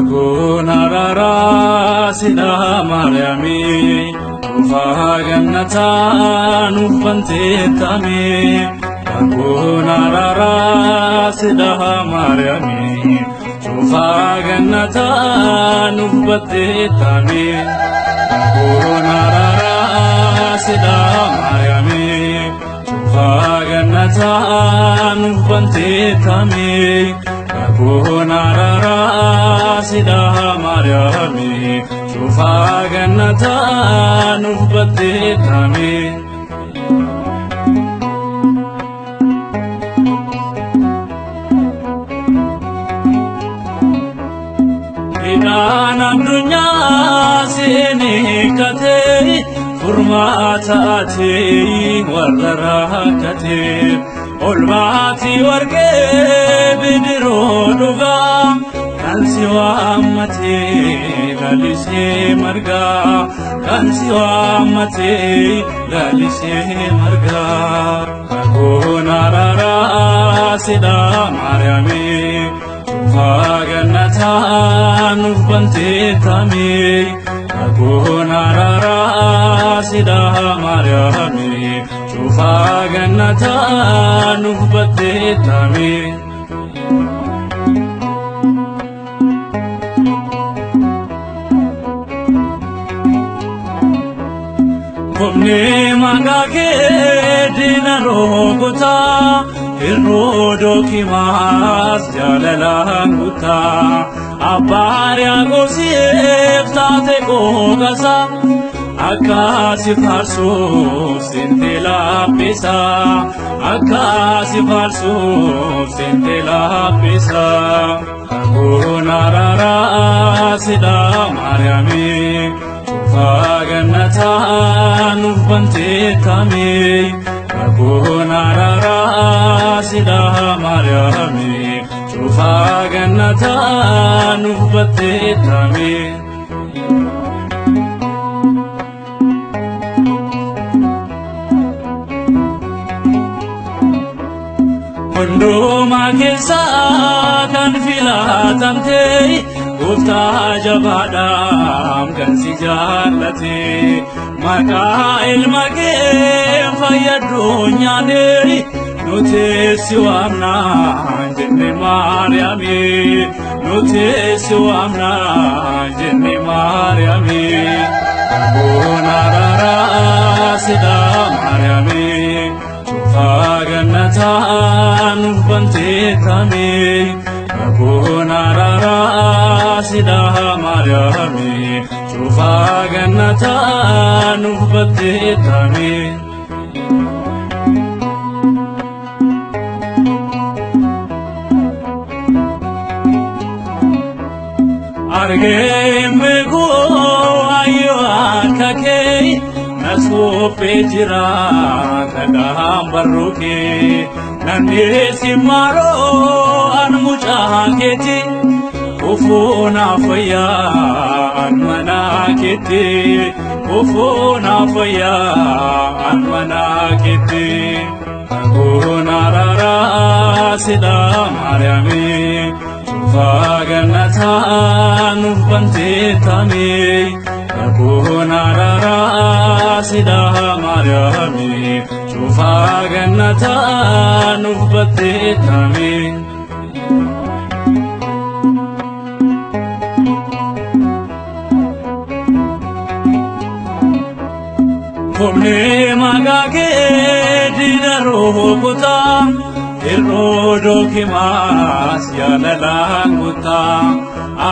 Kakuun araaraa sidha Maariyaamii, Cufaa gannataa nuuf banteettamee. Kakuun araaraa sidha Maariyaamii, Cufaa gannataa nuuf banteettamee. Kakuun araaraa sidha Maariyaamii, Cufaa gannataa nuuf banteettamee. Kakuun araaraa sidha Maariyaamii, Cufaa gannataa nuuf banteettamee. Hidhaan addunyaa seeneekkatee furmaata atee warra rakkatee olmaatii warqee bidiruu dhugaa kan si waammatee lalisee margaa kan si waammatee lalisee margaa. Kakuun araaraa sidha Maariyaamii, Cufaa gannataa nuuf banteettamee. Kakuun araaraa sidha Maariyaamii, Cufaa gannataa nuuf banteettamee. Humni maqaa kee diina rukutaa, hir'uu dookimaas jaalalaan guutaa. Abbaan Yaaqoosiif taate qooqasa, akka si faarsuuf sinte laaffisa. Akka si faarsuuf sinte laaffisa. Kakuun araaraa sidha Maariyaamii, Cufaa gannataa nuuf banteettamee. Kakuun araaraa sidha Maariyaamii, Cufaa gannataa nuuf banteettamee. Hundumaa keessaa kan filatamte, gooftaa jabaadhaam kan si jaallate. Maqaa ilma kee fayyadduunyaane nuti si waamnaa jenne Maariyaamii, nuti si waamnaa jenne Maariyaamii. Kakuun araaraa sidha Maariyaamii, Cufaa gannataa nuuf banteettamee. Kakuun araaraa sidha Maariyaamii, Cufaa gannataa nuuf banteettamee. Argee beeku ayyoo akka kee na suphee jira kadhaan barruu kee. Namni si maaroo an mucaa keeti, kufuu naaf wayyaa an mana keetti, kufuu naaf wayyaa an mana keetti. Kakuun araaraa sidha Maariyaamii, Cufaa gannataa nuuf banteettamee. Kakuun araaraa sidha Maariyaamii, Cufaa gannataa nuuf banteettamee. Humni maqaa kee diina rukutaa, hir'uu dookimaas jaalalaan guutaa.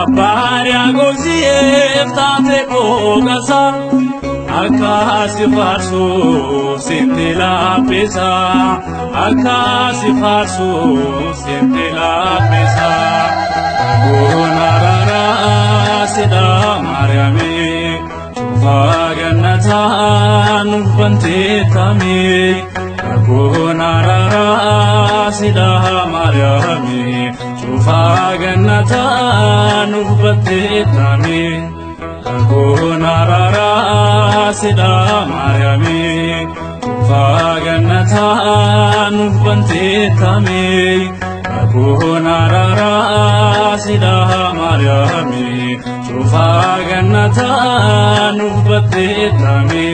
Abbaan Yaaqoosiif taate qooqasa, akka si faarsuuf sitti laaffisa. Akka si faarsuuf sitti laaffisa. Kakuun araaraa sidha Maariyaamii, Cufaa gannataa nuuf banteettamee. Kakuun araaraa sidha Maariyaamii, Cufaa gannataa nuuf banteettamee. Kakuun araaraa sidha Maariyaamii, Cufaa gannataa nuuf banteettamee. Kakuun araaraa sidha Maariyaamii, Cufaa gannataa nuuf batteetame.